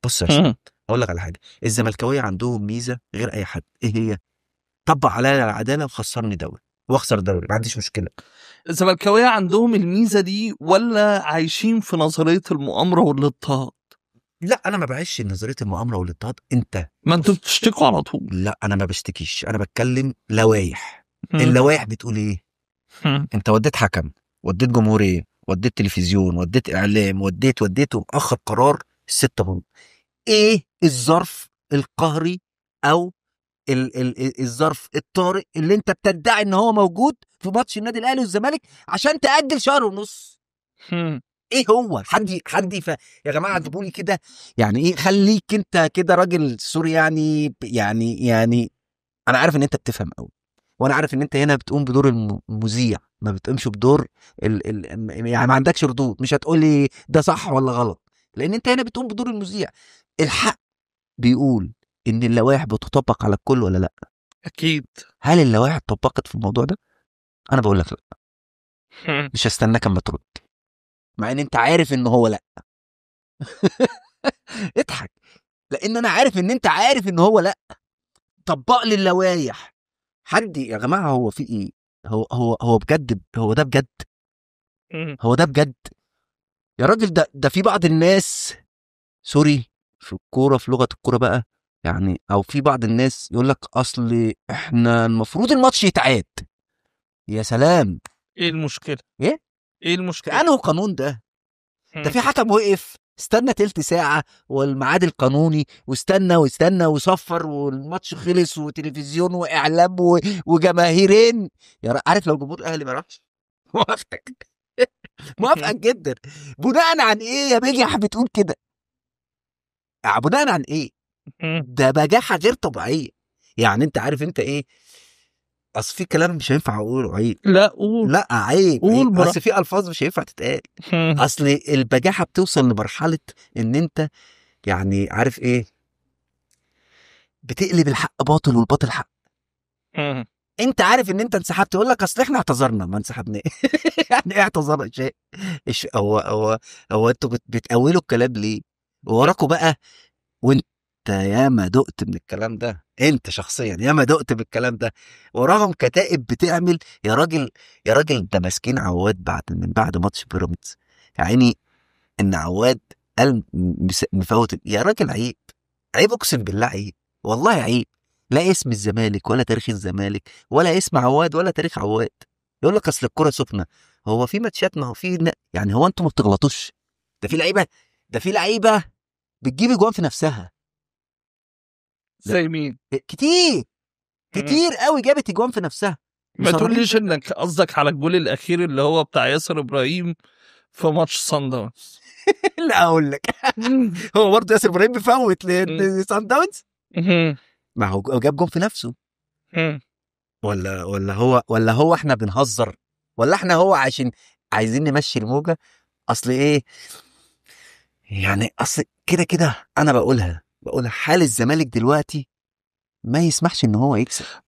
بص يا شباب، هقول لك على حاجة. الزملكاويه عندهم ميزة غير اي حد، ايه هي؟ طبق عليا العدالة وخسرني دوري واخسر دوري، ما عنديش مشكلة. الزملكاويه عندهم الميزة دي ولا عايشين في نظرية المؤامرة والاضطهاد؟ لا، انا ما بعيش نظرية المؤامرة والاضطهاد. انت ما انتوا بتشتكوا على طول. لا، انا ما بشتكيش، انا بتكلم لوايح. اللوايح بتقول ايه؟ انت وديت حكم، وديت جمهورية، وديت تلفزيون، وديت اعلام، وديت ومأخر قرار الستة point. ايه الظرف القهري او ال ال الظرف الطارئ اللي انت بتدعي ان هو موجود في ماتش النادي الاهلي والزمالك عشان تأجل شهر ونص؟ ايه هو؟ حد يا جماعة جيبوا لي كده، يعني ايه؟ خليك انت كده راجل sorry، يعني انا عارف ان انت بتفهم قوي، وانا عارف ان انت هنا بتقوم بدور المذيع، ما بتقومش بدور ال ال يعني ما عندكش ردود، مش هتقولي ده صح ولا غلط، لان انت هنا بتقوم بدور المذيع. الحق بيقول ان اللوائح بتطبق على الكل ولا لا؟ اكيد. هل اللوائح اتطبقت في الموضوع ده؟ انا بقول لك لا. مش هستناك اما ترد، مع ان انت عارف ان هو لا. اضحك، لان انا عارف ان انت عارف ان هو لا. طبق لي اللوايح. حد يا جماعة، هو في ايه؟ هو بجد، هو ده بجد، هو ده بجد يا راجل. ده في بعض الناس، sorry في الكورة، في لغة الكورة بقى يعني، او في بعض الناس يقول لك اصل احنا المفروض الماتش يتعاد. يا سلام. ايه المشكلة؟ ايه؟ ايه المشكلة؟ انه قانون ده؟ ده في حكم وقف استنى تلت ساعة والميعاد القانوني، واستنى واستنى وصفر، والماتش خلص، وتلفزيون وإعلام وجماهيرين. عارف لو جمهور الأهلي ما راحش؟ موافقك، موافقك جدا. بناء عن إيه يا بجح بتقول كده؟ بناء عن إيه؟ ده بجاحة غير طبيعية. يعني أنت عارف أنت إيه؟ أصل في كلام مش هينفع أقوله، عيب. لا قول. لا عيب، قول عيب. براحتك. أصل في ألفاظ مش هينفع تتقال. اصل البجاحة بتوصل لمرحلة ان انت يعني عارف ايه، بتقلب الحق باطل والباطل حق. انت عارف ان انت انسحبت، يقول لك اصل احنا اعتذرنا. ما انسحبنا. يعني ايه اعتذرنا؟ شيء إيش هو انتوا بتأولوا الكلام ليه؟ وراكوا بقى. وانت ياما دقت من الكلام ده، انت شخصيا ياما دقت بالكلام ده. وراهم كتائب بتعمل. يا راجل، يا راجل، ده ماسكين عواد من بعد ماتش بيراميدز. يعني ان عواد قال مفوت. يا راجل عيب، عيب، اقسم بالله عيب، والله عيب. لا اسم الزمالك ولا تاريخ الزمالك ولا اسم عواد ولا تاريخ عواد. يقول لك اصل الكره سخنة. هو في ماتشات، ما هو في يعني، هو انتوا ما بتغلطوش؟ ده في لعيبة، ده في لعيبة بتجيب اجوان في نفسها. زي مين؟ كتير كتير قوي جابت اجوان في نفسها. ما تقوليش انك قصدك على الجول الاخير اللي هو بتاع ياسر ابراهيم في ماتش صن داونز. لا اقول لك، هو برضه ياسر ابراهيم بيفوت لصن داونز، ما هو جاب جون في نفسه. ولا هو احنا بنهزر، ولا احنا هو عشان عايزين نمشي الموجه؟ اصل ايه يعني؟ اصل كده كده انا بقولها حال الزمالك دلوقتي ما يسمحش ان هو يكسب.